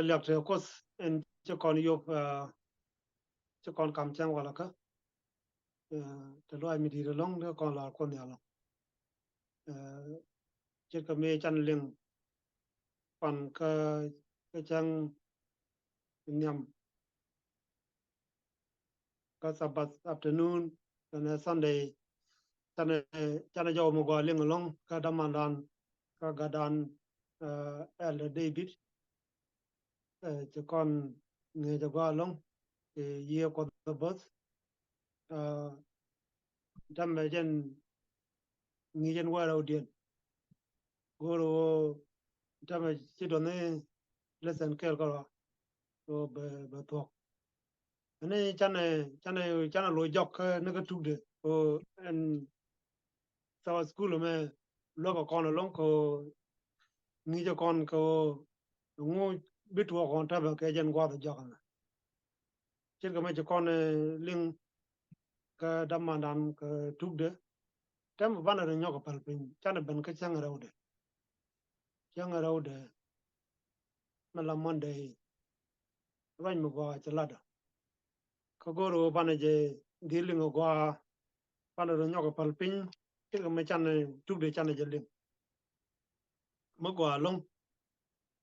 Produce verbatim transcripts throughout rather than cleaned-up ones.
liak te Kuoth in ci kɔn yop, ah, ci kɔn kam cäŋ walɛ kä. Ah, te luac mi di̱i̱t ɛlɔ̱ŋ te kɔn lar Kuoth Nhial ɛlɔ̱ŋ. Ah, ce̱tkɛ mëë can liŋ pan kä, kä cäŋ nhiam kä Sabbath afternoon kɛnɛ Sunday. Canɛ, canɛ jɔw mi gɔaa liŋ ɛlɔ̱ŋ kä dämandan kä gatdan, ah, Elder David. Ah, ci kɔn ŋi̱eec agɔaa ɛlɔ̱ŋ kɛ yiëë Kuɔth ɛ bo̱th. Ah, tämɛ jɛn ŋi̱i̱c ɛn wäl rɛwdiɛn. Go̱o̱r ɣöö tämɛ ci duɔth ni lesson kɛɛl kärɔa. Ɣöö bɛ, bɛ thuɔ̱k. Ɛn ni canɛ, canɛ, canɛ loc jɔk kä ni kä tukdɛ. Ɣöö ɛn Sabbath school ɛmɛ luäk kɛ kɔn ɛlɔ̱ŋ kɛ ɣöö ŋi̱i̱c ɛ kɔn kɛ ɣöö ɛŋu bi tuɔɔk kɔn tämɛ kɛ jɛn gua̱a̱th ɛ jɔk ɛmɛ. Ce̱tkɛ mɛ ci kɔn, eh, liŋ kä dämandan kä tukdɛ. Tɛmɛ banɛ rɔ nyɔk kɛ päl piny, canɛ ben kä cäŋ rɛwdɛ. Cäŋ rɛwdɛ mɛ la Monday, ruac mi gɔaa ci latdä. Kä go̱o̱r ɣöö banɛ jɛ dhil liŋ agɔaa, banɛ rɔ nyɔk kɛ päl piny. Ce̱tkɛ mɛ canɛ tukdɛ canɛ jɛ liŋ. Mi gɔaa ɛlɔ̱ŋ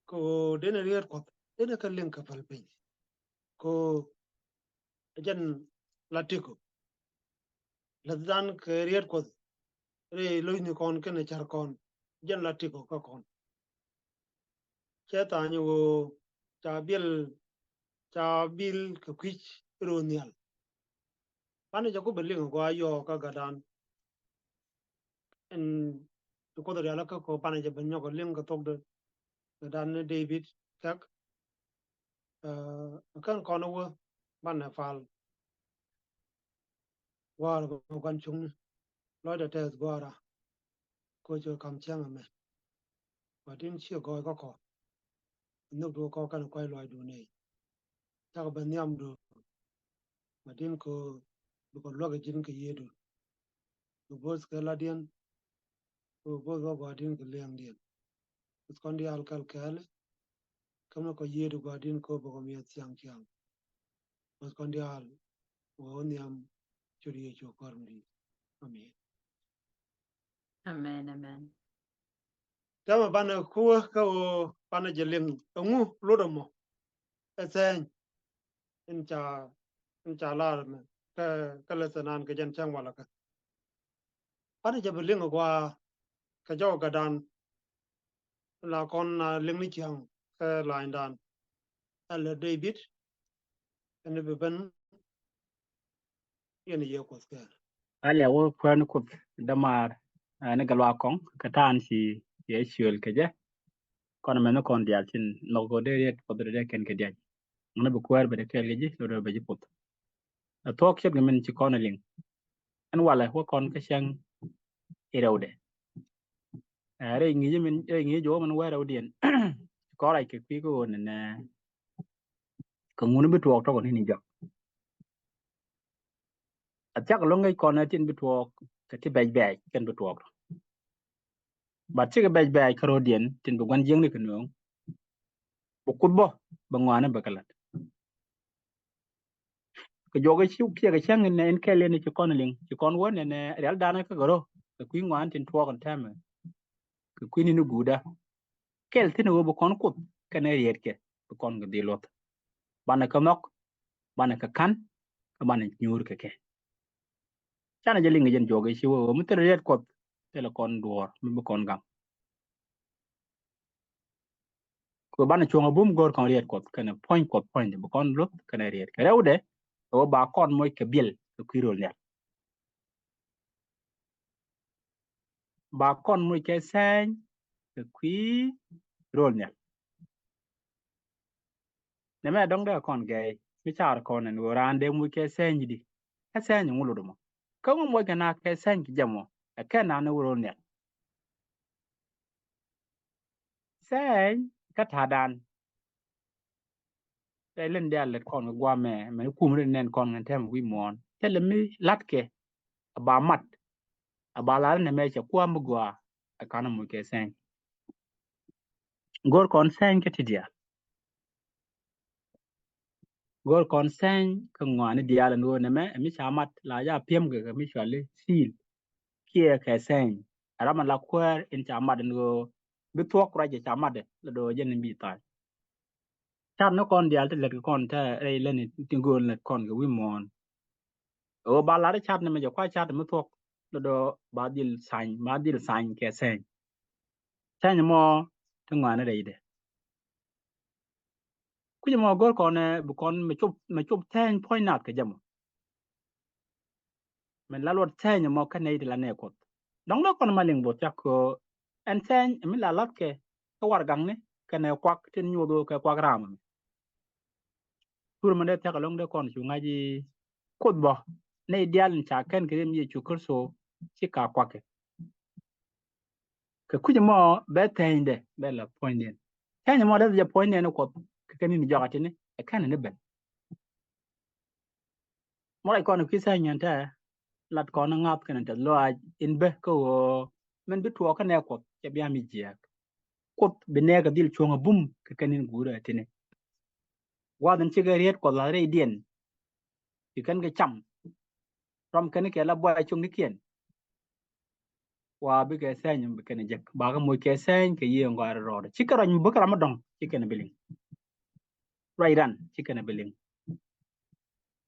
kɛ ɣöö denɛ riet Kuɔth denɛ kä liŋ kɛ päl piny. Kɛ ɣöö jɛn la tiko. Läthdan kɛ riet Kuɔth rɛy lo̱cnikɔn kɛnɛ cärkɔn, jɛn la tiko kä kɔn. Cɛ tha̱a̱ny ɣöö ca bil, ca bil kɛ kui̱c röö nhial. Banɛ jɛ ku bɛ liŋ agɔaa yɔɔ kä gatdan. Ɛn ti Kuoth rial kä kɔ banɛ jɛ bɛ nyɔk liŋ kɛ thokdɛ. Gatdan ni David Kɛk. Ah, kän kɔn wä banɛ pal. Gua̱a̱r bä gua̱n cuŋni lɔcdɛ tɛth gua̱a̱ra. Koc ɛ kam cäŋ ɛmɛ. Gua̱di̱n ciɛ gɔɔy kä kɔ. Nhök du kɔ kɛn kuay lɔcdu nɛy. Cakɔ bɛ nhiamdu. Gua̱di̱n ko bikɔ luäk ji̱n kɛ yiëëdu. Bi bo̱th kɛ ladiɛn. Bi bo̱th bä gua̱di̱n kɛ liɛŋdiɛn. Bo̱th kɔn diaal kɛl kɛɛli. Kämɛ kɔ yiëëdu gua̱di̱n ko bikɔ miɛ thiaŋ thiaŋ. Bo̱th kɔn diaal wä wä nhiam. Ciöt Yecu kɔr mi di̱i̱t. Amen. Amen, amen. Tɛmɛ banɛ kuwä kä ɣöö banɛ jɛ liŋ ɛŋu lotdä mɔ. Ɛ thɛɛny in ca, in ca lar mɛ kä, kä lesson an kɛ jɛn cäŋ walɛ kä. Banɛ jɛ bi liŋ agɔaa kɛ jɔw gatdan. La kɔn a liŋ ni ciaŋ kä lanydan. Elder David ɛn bi ben. Yɛn yɛ Kuoth kɛɛl. Alia wä kuɛn Kuoth dämaar, ah, ni gɛ luaak kɔŋ kɛ ta̱a̱n ci yɛ ciöl kɛ jɛ. Kɔn mɛn ni kɔn diaal tin nhɔk kɛ dee riet Kuoth dee kɛn kɛ diac. Ŋun bi kuäär bɛ dee kɛɛl kɛ ji̱ lotdɛ bɛ ji̱ Kuoth. Ɛ thuɔ̱k ce̱tkɛ min ci kɔn ɛ liŋ. Ɛn walɛ wä kɔn kä cäŋ i̱ rɛwdɛ. Ɛ rɛy ŋi̱i̱c min, rɛy ŋi̱i̱c jɔwä min wä rɛwdiɛn. Kɔn rac kɛ kui̱ kä ɣöö nɛnɛ kɛ ŋun bi tuɔɔk tɔkɔ ni̱n jɔak. A thiak lo̱ŋ ŋäc kɔn ɛ tin bi tuɔɔk kɛ ti bɛc bɛc kɛn bi tuɔɔk. Bat cikɛ bɛc bɛc kä ro̱diɛn tin bi gua̱n jiäkni kɛ nööŋ. Bi Kuoth bä bɛ ŋɔaani bɛ kɛ la̱t. Kɛ juɔk ci kiɛ kɛ cäŋ in kɛl in ci kɔn liŋ ci kɔn wä nɛnɛ rial danɛ kä kɛ ro̱ kɛ kui̱ ŋɔaani tin tuɔɔk in tɛmɛ. Kɛ kui̱ ni ni guudä kɛl thin wä bi kɔn Kuoth kɛnɛ rietkɛ bi kɔn kɛ dhil luɔth. Banɛ kɛ nhɔk, banɛ kɛ ka̱n, kä banɛ nyuur kɛ kɛ. Canɛ jɛ liŋ jɛn juɔk i̱ ci wee wee mi thil riet Kuɔth thilɛ kɔn duɔ̱ɔ̱r mi bi kɔn gam. Kɛ banɛ cuɔ̱ŋ a bum go̱o̱r kɔn riet Kuɔth kɛnɛ puɔ̱ny Kuɔth puɔ̱nydɛ bi kɔn luth kɛnɛ riet kɛ rɛwdɛ. Kɛ wee ba kɔn moc kɛ biɛl kɛ kui̱ röl nhial. Ba kɔn moc kɛ sɛɛny kɛ kui̱ röl nhial. Nɛmɛ dɔ̱ŋ dee kɔn gɛɛy mi car kɔn ɛn ɣöö raan dee moc kɛ sɛɛny di. Ɛ sɛɛny ŋu lot mɔ kä ŋu moc kɛ na kɛ sɛɛny kɛ jɛ mɔ. Ɛ kɛn naan ni wä röl nhial. Sɛɛny kä ta̱a̱dan. Tɛ lin diaal lät kɔn kɛ guamɛ mɛn kum rin nɛn kɔn kɛ tɛm wi̱i̱ muɔ̱ɔ̱n thilɛ mi la̱tkɛ. A ba mat a ba lar nɛmɛ cɛ kuam bi gɔaa. Ɛ kan a moc kɛ sɛɛny. Go̱r kɔn sɛɛny kä ti diaal. Go̱r kɔn sɛny kɛ ŋɔaani diaal ɛn ɣöö nɛmɛ ɛ mi ca mat la ja piɛm kɛ kɛ mi cuali thiil kiɛ kɛ sɛny. Ɛ ram ɛ la kuäär in ca mat ɛn ɣöö bi thuɔ̱k ruac ɛ ca mat ɛ la do̱ jɛn in bi tha̱a̱c. Cat ni kɔn diaal ti lät kɛ kɔn te rɛy lätni ti gööl lät kɔn kɛ wi̱i̱ muɔ̱ɔ̱n. Ɛ ɣöö ba lar i̱ cat ni mɛ jɛ kua cat mi thuɔ̱k, dɔdɔ ba dhil sany, ba dhil sany kɛ sɛny. Sɛny mɔ ti ŋɔaani rɛydɛ. Kui̱c mɔ go̱r kɔn ɛ bi kɔn mɛ cop, mɛ cop thɛny puɔ̱ny nath kɛ jɛ mɔ. Mɛ la luɔt thɛny mɔ kä nɛy ti la nɛ Kuɔth. Dɔ̱ŋ dee kɔn ma liŋ bo̱th cak kɛ ɛn thɛny mi la lath kɛ kä warɛgakni kɛnɛ kuak tin nyuɔth ɣöö kɛ kuak ram mi. Tur mɛ dee thiak ɛlɔ̱ŋ dee kɔn cu ŋa̱c i̱ Kuoth bä nɛy diaal in ca kɛn kɛ riɛm Yecu Kritho ci ka kuakɛ. Kɛ kui̱c mɔ bɛ thɛnydɛ bɛ la puɔ̱nydiɛn. Thɛny mɔ dee jɛ puɔ̱nydiɛn ni Kuɔth kɛ kɛ ni̱n jɔk a tini ɛ kɛn ni ben. Mɔ rac kɔn kui̱ thɛny ɛn tɛ lat kɔn ŋa̱th kɛn tɛth lɔaac in bä kä ɣöö min bi tuɔɔk kä nɛ Kuɔth cɛ bia mi jiääk. Kuoth bi nɛɛkɛ dhil cuɔ̱ŋ a bum kɛ kɛn in guurɛ tini. Gua̱a̱th in cikɛ riet Kuɔth la rɛydiɛn. Ci kɛn kɛ cam. Rɔm kɛn kɛ la buay cuŋ ni kiɛn. Wa bikɛ sɛny bi kɛn jek. Bakɛ moc kɛ sɛny kɛ yiëë ŋɔaari rɔɔdɛ. Cikɛ ruac mi bäkä ram mi dɔ̱ŋ. Ci kɛn bi liŋ. Ruac ran ci kɛn bi liŋ.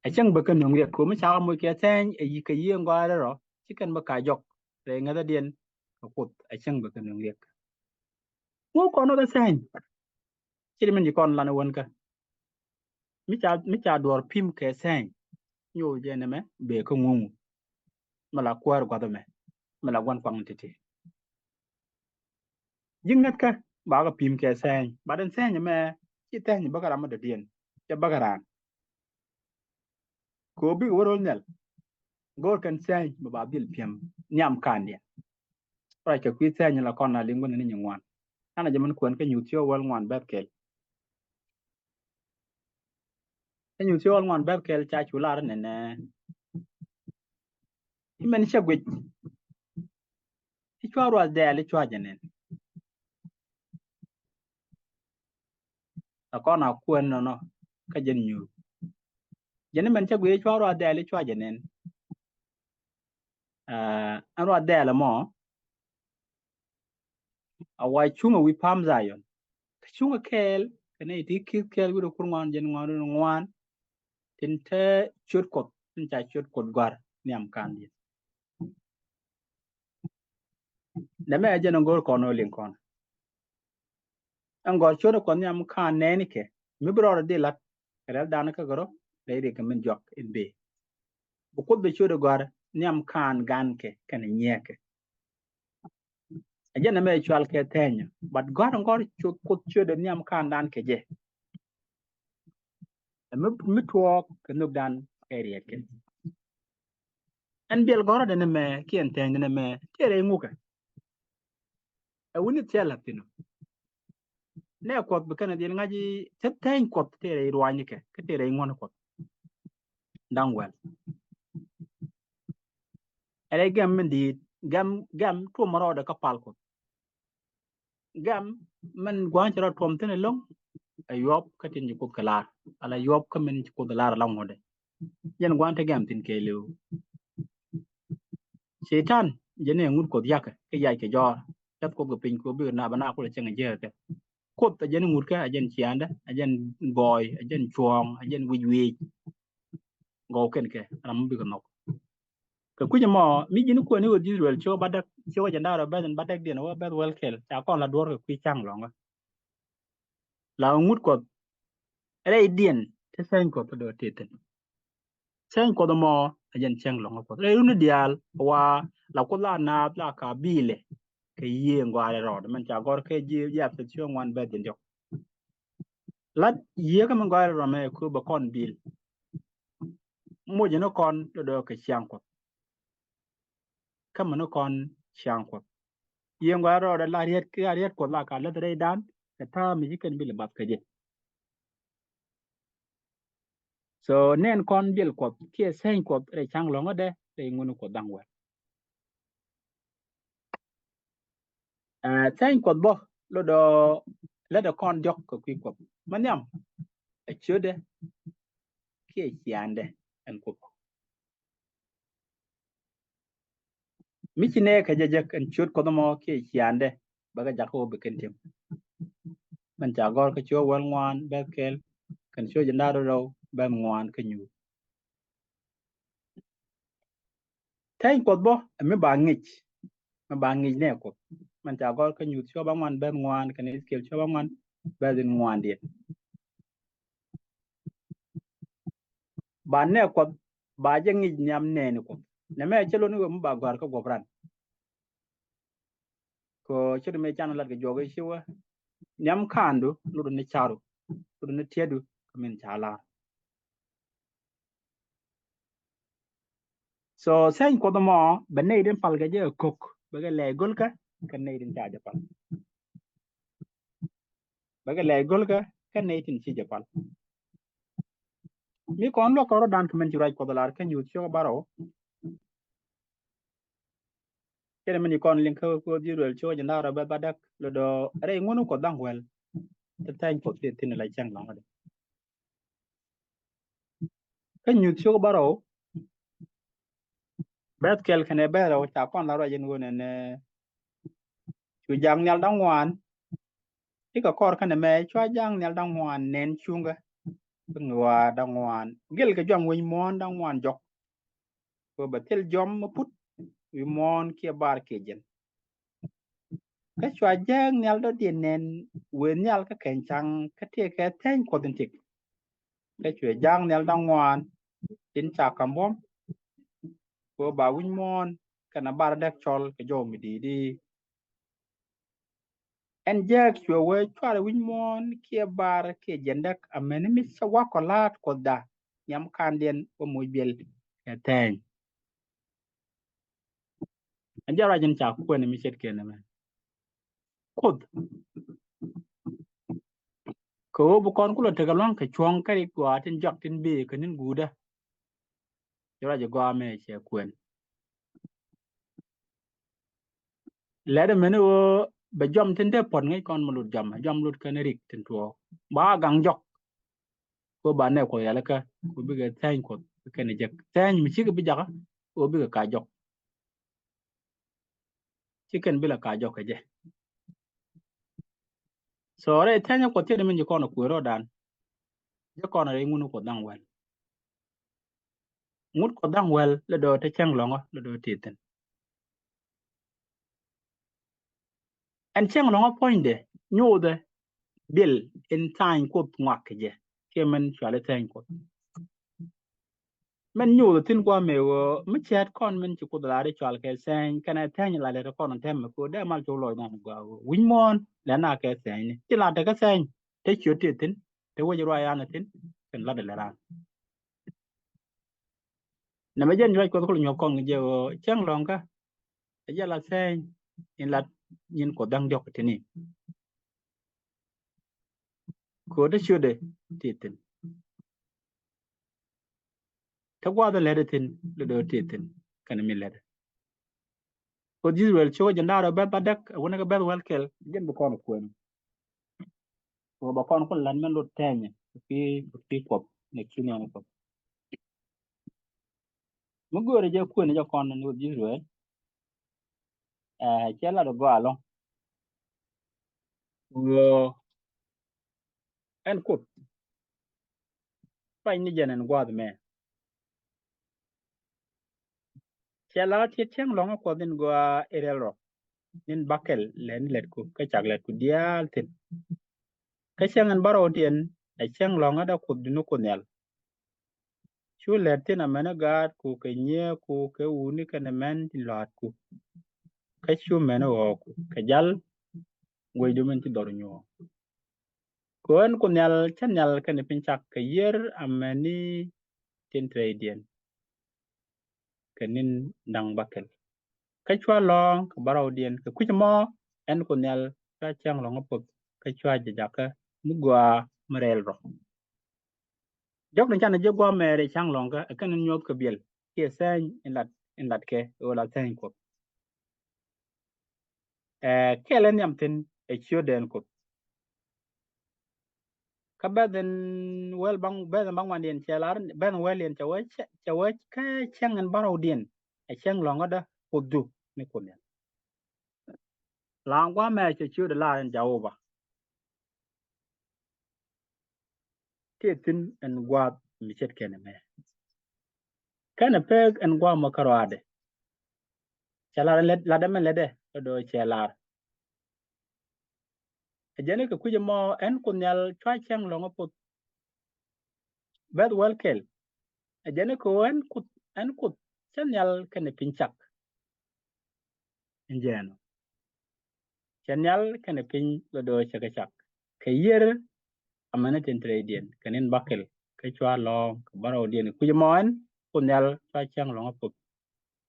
Ɛ cäŋ bä kä nöŋ riɛk ko̱mi cakɛ moc kɛ thɛny ɛ yi kɛ yiëë ŋɔaari rɔ ci kɛn bä ka jɔk rɛy ŋäthädiɛn kɛ Kuoth ɛ cäŋ bä kä nöŋ riɛk. Ŋu kɔn ɔ kɛ thɛny ci di min ci kɔn lan ɛ wänkä. Mi ca, mi ca duɔr pim kɛ thɛny nyo jɛ nɛmɛ bee kä ŋuŋu. Mi la kuäär gua̱th ɛmɛ mi la gua̱n kuaŋ ti̱ti̱. Ji̱ ŋätkä bakɛ pi̱m kɛ thɛny, bat ɛn thɛny ɛmɛ ci thɛny bäkä ram mi dɔ̱diɛn cɛ bäkä raan. Kɛ ɣöö bikɛ wä ro̱l nhial go̱o̱r kɛn thɛny mi ba dhil pi̱em nhiam ka̱ndiɛn. Ruac kɛ kui̱ thɛny la kɔn a liŋ wä ni ni nyi ŋuan. An a jɛ min kuɛn kä nyuuth ci ɣä wäl ŋuan bɛth kɛl. Kä nyuuth ci ɣä wäl ŋuan bɛth kɛl ca cu lar nɛnɛ. Imɛn cɛ guic i̱ cua ruath dɛɛl i̱ cua jɛ nɛn. A kɔn a kuɛn nɔnɔ kä jɛn nyuur. Jɛn imɛn cɛ guic i̱ cua ruath dɛɛl i̱ cua jɛ nɛn. Ɛn ruath dɛɛl ɛmɔ a wa cuŋ a wi̱i̱ pa̱a̱m Dhayɔn. Kä cuŋ a kɛɛl kɛ nɛy ti ki̱th kɛɛl wi̱i̱ rɔ kur ŋuan jɛn ŋuan rɔ ŋuan. Tin te ciöt Kuɔth tin ca ciöt Kuɔth gɔ̱a̱r nhiam ka̱ndiɛn. Nɛmɛ ɛ jɛn ɛ go̱o̱r kɔn ɛ liŋ kɔn. Ɛn gɔ̱r ciöt ɛ Kuɔth nhiam ka̱n nɛɛnikɛ mi bi rɔɔdɛ dhil la̱t kɛ rɛl dan kä kɛ rɔ rɛy rik kɛ min jɔak in bëë. Bi Kuoth bi ciöt ɛ gɔ̱a̱r nhiam ka̱n gankɛ kɛnɛ nyiɛɛkɛ. Ɛ jɛn ɛmɛ cual kɛ thɛɛnyä bat gɔ̱a̱r ɛn gɔ̱r Kuoth ciötdɛ nhiam ka̱n dan kɛ jɛ. Ɛ mi, mi tuɔɔk kɛ nhök dan kɛ riɛtkɛ. Ɛn biɛl gɔ̱rä dɛn ɛmɛ kiɛ ɛn thɛɛny dɛn ɛmɛ tëë rɛy ŋukɛ. Ɛ wuni thiɛl la̱th thi̱n ɔ. Nɛ Kuɔth bi kɛn ɛ dhil ŋa̱c i̱ thɛth thɛɛny Kuɔth tëë rɛy ruanynikɛ kä tëë rɛy ŋuɔ̱n Kuɔth. Da̱ŋ wɛl. Ɛ rɛy gɛm min di̱i̱t gɛm, gɛm tuɔm rɔɔdɛ kä pal Kuɔth. Gɛm min gua̱a̱n ci rɔ tuɔm thi̱n ɛlɔ̱ŋ. Ɛ yuɔp kä tin ci Kuoth kɛ lar ala yuɔp kä min ci Kuoth ɛ lar ala ŋuɔ̱tdɛ. Jɛn gua̱a̱n te gɛm thi̱n kɛɛliw. Cɛytan jɛn ɛ ŋut Kuoth yakä kä yac kɛ jɔɔr. Cäth Kuoth kɛ piny kɛ bikɛ na bɛ na kulɛ cäŋ ɛ jiäkä kɛ. Kuoth a jɛn ŋutkɛ a jɛn ciaandä a jɛn gɔɔy a jɛn cuɔ̱ɔ̱ŋ a jɛn wi̱c wi̱c. Gɔw kɛn kɛ ram mi bikɛ nhɔk. Kɛ kui̱c ɛmɔ mi ji̱n kuäär ni ɣöö Israel ci wä ba däk ci wä jɛn da̱rä bɛth in ba däk diɛn wä bɛth wäl kɛl ca kɔn la duɔ̱ɔ̱r kɛ kui̱ ca̱ŋ lɔ̱ŋä. La ŋut Kuɔth rɛy diɛn te thɛny Kuɔth dɔ̱ tëë thi̱n. Cäŋ Kuɔth ɛmɔ a jɛn cäŋ lɔ̱ŋä Kuɔth rɛy runi diaal wa la Kuoth la naath la ka bi̱i̱lɛ kɛ yiëë ŋɔaarɛ rɔɔd mɛn ca gɔr kɛ ji̱ jiath kɛ ciöŋ wan bɛth jɛn diɔk. Lat yiëë kä mɛn ŋɔaarɛ rɔɔd mɛ kö bɛ kɔn bi̱i̱l. Moc ni kɔn dɔdɔ kɛ ciaŋ Kuɔth. Kä mɛn ni kɔn ciaŋ Kuɔth. Yiëë ŋɔaarɛ rɔɔd la riet, la riet Kuɔth la ka lät rɛy dan kɛ ta̱a̱ mi ci kɛn bi̱i̱l bath kä jɛ. So nɛn kɔn biɛl Kuɔth kiɛ thɛny Kuɔth rɛy ca̱ŋ lɔ̱ŋädɛ rɛy ŋuni Kuɔth da̱ŋ wɛl. Ɛ, thɛny Kuɔth bä lotdɔ lätdɛ kɔn diɔ̱k kɛ kui̱ Kuɔth. Ma nhiam ɛ ciötdɛ kiɛ ciaaŋdɛ ɛn Kuoth. Mi ci nɛɛkɛ jɛ jek ɛn ciöt Kuɔth ɛmɔ kiɛ ciaaŋdɛ, bɛ kɛ jakä ɣöö bi kɛn ti̱em. Min ca gɔ̱r kä ciök wäl ŋuan bɛth kɛl kɛnɛ ciök jiɛn da̱ŋ rɛw bɛth ŋuan kä nyuur. Tɛny Kuɔth bä ɛ mi ba ŋic, mi ba ŋic nɛɛ Kuɔth. Min ca gɔ̱r kä Nyuuth ciök bäŋuan bɛth ŋuan kɛnɛ Ithkiɛl ciök bäŋuan bɛth in ŋuandiɛn. Ba nɛɛ Kuɔth, ba jɛ ŋic nhiam nɛɛni Kuɔth. Nɛmɛ cɛ lot ni ɣöö mi ba gɔ̱a̱r kä guɔ̱p ran. Kɛ ce̱t mi can lat kɛ juɔk i̱ ci wä nhiam ka̱a̱ndu lotdu ni ca̱ru, lotdu ni tiɛtdu kɛ min ca lar. So thank Kuɔth ɛmɔ bɛ nɛy tin pal kɛ jɛ ɛ ko̱k, bɛ kɛ lɛy go̱lkä kɛ nɛy tin ca jɛ pal. Bɛ kɛ lɛy go̱lkä kɛ nɛy tin ci jɛ pal. Mi kɔn luɔk kɛ rɔ̱dan kɛ min ci ruac Kuɔth lar kä Nyuuth ciök bärɔw. Cɛ min ci kɔn liŋ kä Kuoth Israel ciök jiɛn da̱ŋ rɛw bɛth bädäk, lotdɔ rɛy ŋun Kuɔth da̱ŋ wäl. Te thank Kuɔth ti thi̱n la cäŋ lɔ̱ŋ adi. Kä Nyuuth ciök bärɔw bɛth kɛl kɛnɛ bɛth rɛw ca kɔn la ruac in ɣöö nɛnɛ cu ja̱a̱ŋ nhial da̱ŋ ŋuan. Ikɛ kɔr kä nɛmɛ cua ja̱a̱ŋ nhial da̱ŋ ŋuan nɛn cuŋä. Bi ŋuan da̱ŋ ŋuan gil kɛ juam wi̱i̱ muɔ̱ɔ̱n da̱ŋ ŋuan jɔk. Kɛ bɛ thil jɔm mi put wi̱i̱ muɔ̱ɔ̱n kiɛ bar kiɛ jiɛn. Kä cua jääk nhial dɔ̱diɛn nɛn wëë nhial kä kɛn ca̱ŋ kä tëëkɛ thank Kuɔth in tëk. Kä cuɛ ja̱a̱k nhial da̱ŋ ŋuan tin ca ka̱m buɔ̱m. Kɛ ba wi̱c muɔ̱ɔ̱n kɛnɛ bar däk cɔl kɛ jɔw mi di̱i̱t i̱. Ɛn jääk cuɛ wee cuarɛ wi̱c muɔ̱ɔ̱n kiɛ bar kiɛ jiɛn däk amäni mi cä wakɔ la̱a̱t Kuɔthda nhiam ka̱ndiɛn wä moc biɛl kɛ thank. Ɛn jɛ ruac in ca kuɛn mi ce̱tkɛ nɛmɛ. Kuoth kɛ ɣöö bi kɔn kulɛ tekɛ lua̱ŋ kɛ cuɔ̱ŋ kä rik gɔaa tin jɔak tin bëë kɛ ni̱n guutdä. Jɛ ruac in gɔaa mɛ cɛ kuɛn. Lɛt ɛmɛni ɣöö bɛ jɔm tin dee puɔ̱t ŋäc kɔn mi lut jɔm, jɔm lut kɛn rik tin tuɔɔk ba gaŋ jɔk. Kɛ ɣöö ba nɛy Kuɔth rialikä kɛ ɣöö bikɛ thank Kuɔth kɛn jek, thank mi cikɛ bi jakä kɛ ɣöö bikɛ ka jɔk. Ci kɛn bi la ka jɔk kɛ jɛ. So rɛy thank Kuɔth tiɛt min ci kɔn a kuëë rɔɔdan. Jɛ kɔn a rɛy ŋun Kuɔth da̱ŋ wäl. Ŋut Kuɔth da̱ŋ wäl lɛ dɔɔ te cäŋ lɔ̱ŋä lɛ dɔɔ te thi̱n. Ɛn cäŋ lɔ̱ŋä puɔ̱nydɛ nyothɛ bil in thank Kuɔth ŋuak kɛ jɛ kiɛ min cuali thank Kuɔth. Min nyothɛ thi̱n guamɛ ɣöö mi cäät kɔn min ci Kuoth lar i̱ cual kɛ thank kɛnɛ thank la lɛt kɔn tɛmɛ kɛ ɣöö dee mal cok lɔcdan gɔaa ɣöö wi̱c muɔ̱ɔ̱n lɛn a kɛ thank ni ci la tekɛ thank te ciöt ti thi̱n te wec ruac an thi̱n kɛn lat ilɛ ran. Nɛmɛ jɛn juac Kuɔth kul nyuɔk kɔn jɛ ɣöö cäŋ lɔ̱ŋkä ɛ jɛ la thank in lat nyin Kuɔth da̱ŋ diɔk tini. Kɛ ɣöö te ciötdɛ ti thi̱n. Te gua̱a̱th in lɛt ithin lɛ dee ti thi̱n kɛnɛ mi lɛt. Kuoth Israel ciök jiɛn da̱ŋ rɛw bɛth bädäk ɛ wänɛ kɛ bɛth wäl kɛl jɛn bi kɔn kuɛn. Kɛ ɣöö ba kɔn kun la̱t min lot tɛnyɛ kɛ kui̱ Kuɔth nɛ ki̱n yɔn Kuɔth. Mi göörä jɛ kuɛn jɛ kɔn ni Kuoth Israel. Ɛ cɛ lat gɔaa ɛlɔ̱ŋ. Ɣöö ɛn Kuoth pany ni jɛn ɛn gua̱a̱th mɛ. Cɛ la tiet cäŋ lɔ̱ŋä Kuɔth in gɔaa iriɛl rɔ. Nin bakɛl lɛn lɛtku kä cak lɛtku diaal thi̱n. Kä cäŋ in bärɔw tiɛn ɛ cäŋ lɔ̱ŋä dee Kuoth duni Kuoth Nhial. Cu lɛt thi̱n amäni gaatku kɛ nyiëëku kɛ wuni kɛnɛ män tin lɔaatku. Kä cu mäni ɣɔɔku kɛ jal guecdu min ci dhɔr nyuɔ̱ɔ̱ŋ. Kɛ ɣöö ɛn Kuoth Nhial cä nhial kɛnɛ piny cak kɛ yiër amäni tin te rɛydiɛn kɛ ni̱n da̱ŋ bäkɛl. Kä cua lɔ̱ŋ kɛ bärɔwdiɛn kɛ kui̱c ɛmɔ ɛn Kuoth Nhial cua cäŋ lɔ̱ŋä Kuoth kä cua jɛ jakä mi gɔaa mi rɛl rɔ. Jɔk ni canɛ ji̱ gua̱a̱th mɛɛri cäŋ lɔ̱ŋkä ɛ kɛn in nyuɔ̱th kɛ biɛl kiɛ thank in lat in lat kɛ ɣöö la thank Kuoth. Ɛ kɛl in nhiam thi̱n ɛ ciötdɛ ɛn Kuoth. Kä bɛth in wäl baŋ, bɛth in baŋ wandiɛn cɛ lar, bɛth in wäl diɛn cɛ wee, cɛ wee kä cäŋ in bärɔwdiɛn. Ɛ cäŋ lɔ̱ŋädä Kuothdu ni Kuoth Nhial. Laŋ gua̱a̱th mɛ cɛ ciötdɛ lar ɛn Jehova. Tëë thi̱n ɛn gua̱a̱th mi ce̱tkɛ nɛmɛ. Kɛnɛ pek ɛn gua̱a̱th mɔ kärɔaadɛ. Cɛ lar lat, lat ɛmɛ lätdɛ, lat do̱ cɛ lar. Ɛ jɛn i̱ kɛ kui̱c ɛmɔ ɛn Kuoth Nhial cua cäŋ lɔ̱ŋä Kuoth. Bɛth wäl kɛl. Ɛ jɛn i̱ kɛ ɣöö ɛn Kuoth, ɛn Kuoth cä nhial kɛnɛ piny cak. Ɛn jɛn ɔ. Cɛ nhial kɛnɛ piny lat do̱ cɛ kɛ cak. Kɛ yiër amäni tin te rɛydiɛn kɛ ni̱n bäkɛl kä cua lɔ̱ŋ kɛ bärɔwdiɛn kɛ kui̱c ɛmɔ ɛn Kuoth Nhial cua cäŋ lɔ̱ŋä Kuoth.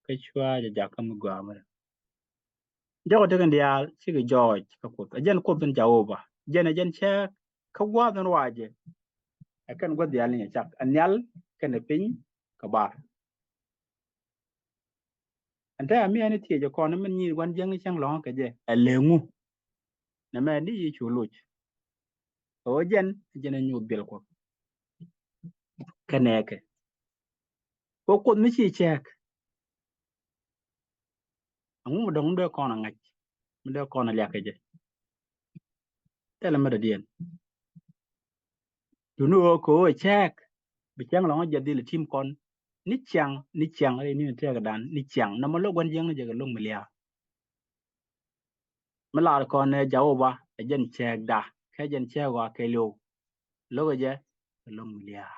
Kä cua jɛ jakä mi gɔaa mɛ. Jɔkɔ tekɛ diaal cikɛ jɔɔc kä Kuoth. Ɛ jɛn Kuoth in Jehova. Jɛn ɛ jɛn cääk kä gua̱a̱th in ruacɛ. Ɛ kɛn gua̱th diaal ni nyɛ cak. Ɛ nhial kɛnɛ piny kɛ bar. Ɛn te ami ɛn thiecɛ kɔn min nyi̱i̱t gua̱n jiäkni cäŋ lɔ̱ŋä kɛ jɛ. Ɛ lëŋu. Nɛmɛ ni Yecu loc. Ɣöö jɛn, jɛn ɛ nyuuth dhil Kuɔth. Kɛ nɛɛkɛ. Kɛ Kuoth mi ci cääk. Ɛŋu mi dɔ̱ŋ mi dee kɔn a ŋa̱c, mi dee kɔn a liak kɛ jɛ. Thilɛ mi dɔ̱diɛn. Duŋni ɣöö kɛ ɣöö cääk. Bi cäŋ lɔ̱ŋä jɛ dhil ɛ ti̱m kɔn. Ni ciaŋ, ni ciaŋ, rɛy ni̱n tëëkdan, ni ciaŋ. Nɔmɔ lo̱k gua̱n jiäkni jɛ kɛ lo̱ŋ mi lia̱a̱. Mi lar kɔn ɛ Jehova ɛ jɛn cääkda, kä jɛn cääk ɣɔaa kɛɛliw. Lo̱kɛ jɛ kɛ lo̱ŋ mi lia̱a̱.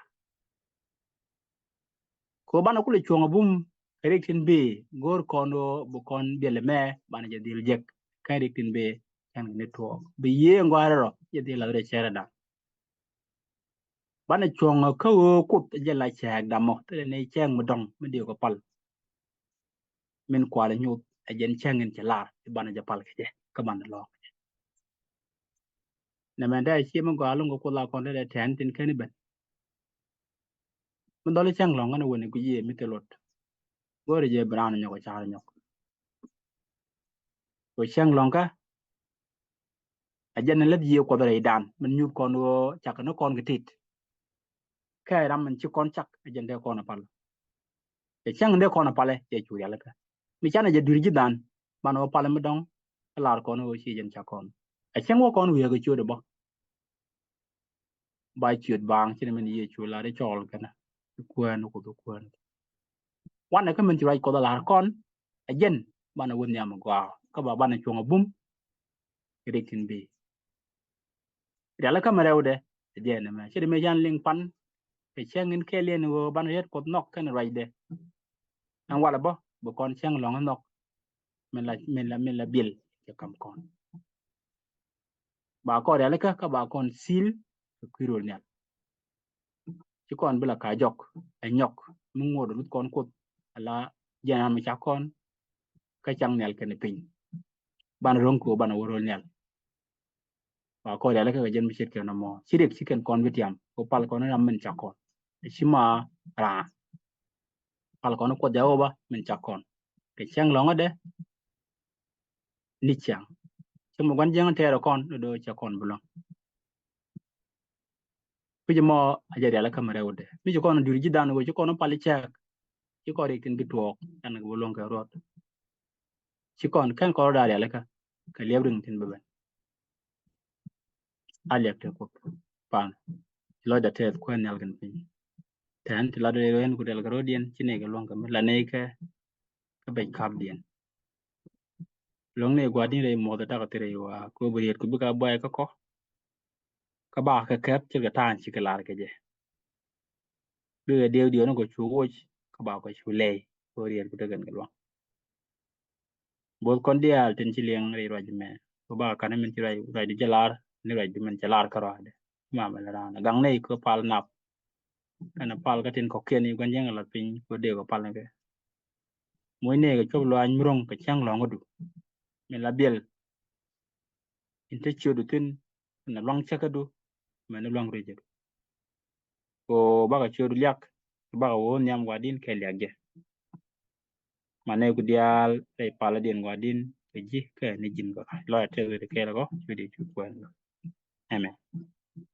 Kɛ ɣöö banɛ kulɛ cuɔ̱ŋ a bum kɛ rik tin bëë, go̱o̱r kɔn ɣöö bi kɔn biɛl ɛmɛ banɛ jɛ dhil jek. Kä rik tin bëë kɛn kɛ ni tuɔɔk. Bi yiëë ŋɔaarɛ rɔ jɛ dhil lath rɛy cäätdan. Banɛ cuɔ̱ŋ kä ɣöö Kuoth ɛ jɛn la cääkda mɔ, thilɛ ni cääk mi dɔ̱ŋ mi dee kɔ pal. Min kualɛ nyuuth ɛ jɛn cäŋ in cɛ lar i̱ banɛ jɛ pal kɛ jɛ kä banɛ lɔ̱ŋ kɛ jɛ. Nɛmɛ dee ciɛ mi gɔaa lo̱ŋ kɛ Kuoth la kɔn dee tɛn tin kɛn i̱ ben. Mi dhɔl i̱ cäŋ lɔ̱ŋ kɛn i̱ wen i̱ guic i̱ mi thil luɔt. Go̱o̱rɛ jɛ bi raan nyɔk ɛ car nyɔk. Kɛ cäŋ lɔ̱ŋ kä ɛ jɛn in läth Yiëë Kuɔth rɛydan min nyuth kɔn ɣöö cakɛ ni kɔn kɛ tit. Kɛ ram min ci kɔn cak ɛ jɛn dee kɔn a pal. Cɛ cäŋ dee kɔn a palɛ cɛ cu rialikä. Mi canɛ jɛ dui̱r ji̱ dhan banɛ wä palɛ mi dɔ̱ŋ. Ɛ lar kɔn ɣöö ci jɛn cak kɔn. Ɛ cäŋ wä kɔn wi̱i̱ ɛ kɛ ciöt ɛ bä. Ba ciöt baaŋ ci ni min Yecu lar i̱ cɔɔl kɛnɛ i̱ Kuäär ni Kuoth, i̱ Kuäär ni Kuoth. Wanɛ kä min ci ruac Kuɔth a lar kɔn ɛ jɛn banɛ wä nhiam ɛ gɔaa kä ba banɛ cuɔ̱ŋ a bum. Kɛ rik tin bëë. Rialikä mi rɛwdɛ ɛ jɛn ɛmɛ ci di mëë can liŋ pan kɛ cäŋ in kɛɛliɛn ɣöö banɛ riet Kuɔth nhɔk kɛnɛ ruacdɛ. Ɛn walɛ bä bi kɔn cäŋ lɔ̱ŋ nhɔk. Min la, min la, min la biɛl kɛ kam kɔn. Ba kɔn rialikä kä ba kɔn sil kɛ kui̱ rol nhial. Ci kɔn bi la ka jɔk ɛ nyɔk mi ŋuɔt luth kɔn Kuoth ala jiɛn ram mi cak kɔn. Kä cak nhial kɛnɛ piny. Banɛ ro̱ŋ kɛ ɣöö banɛ wä rol nhial. Ba kɔn rialikä kɛ jɛn mi ce̱tkɛ nɔmɔ ci riɛk ci kɛn kɔn bi tiam kɛ pal kɔn ram min cak kɔn. Ci ma raan pal kɔn Kuoth Jehova min cak kɔn kɛ cäŋ lɔ̱ŋädɛ. Ni ciaŋ ci mi gua̱n jiäkni tɛɛrɛ kɔn ni do̱ cɛ kɔn bi luäŋ. Kui̱c mɔ a jɛ rialikä mi rɛwdɛ mi ci kɔn dui̱r ji̱ dhan ɣöö ci kɔn pal i̱ cääk. Ci kɔn rik tin bi tuɔɔk ɛn kɛ bi luäŋ kɛ ruɔt. Ci kɔn kɛn kɔn rɔ da̱a̱ rialikä kɛ liɛp riŋ tin bi ben. A liak te Kuoth pan. Lɔcdä tɛth Kuäär nhial kɛnɛ piny. Tɛn ti lat rɛy ruɛn ku rialikä rɔ̱diɛn ci nɛy kɛ luäŋ kɛ mi la nɛy kɛ kä bec kapdiɛn. Luäŋ nɛy gua̱di̱n rɛy muɔth ɛ takä thi rɛy wa̱a̱ kɛ ɣöö bi riet ku bikɛ a buay kä kɔ. Kä bakɛ kɛ kɛp ce̱tkɛ ta̱a̱n cikɛ lar kɛ jɛ. Bikɛ diɛw diɛw ni kɔ cu woc kä bakɛ cu lɛy kɛ ɣöö riet ku tekɛn kɛ luäŋ. Both kɔn diaal tin ci liɛŋ rɛy ruac mɛ kɛ bakɛ ka̱n min ci ruac, ruacdu jɛ lar ni ruacdu min cɛ lar kä ruaadɛ. Mamɛ la raan gaŋ nɛy kɛ pal nap. Kɛnɛ pal kä tin kɔ̱kiɛn i̱ gua̱n jiäkni lath piny kɛ dee kɛ pal ni kɛ. Moc nɛy kɛ cuɔp luaac mi ro̱ŋ kɛ cäŋ lɔ̱ŋädu. Min la biɛl in te ciötdu thi̱n kɛnɛ luaŋ cäkädu. Mɛn ni luaŋ rɛcädu. Kɛ bakɛ ciötdu liak bakɛ wä nhiam gua̱di̱n kɛ liak jɛ. Ma nɛy ku diaal rɛy palädiɛn gua̱di̱n kɛ ji̱ kɛ ni ji̱n kɛ lɔc a tëk ri kɛɛl kɔ cui̱di cu Kuäär. Amen.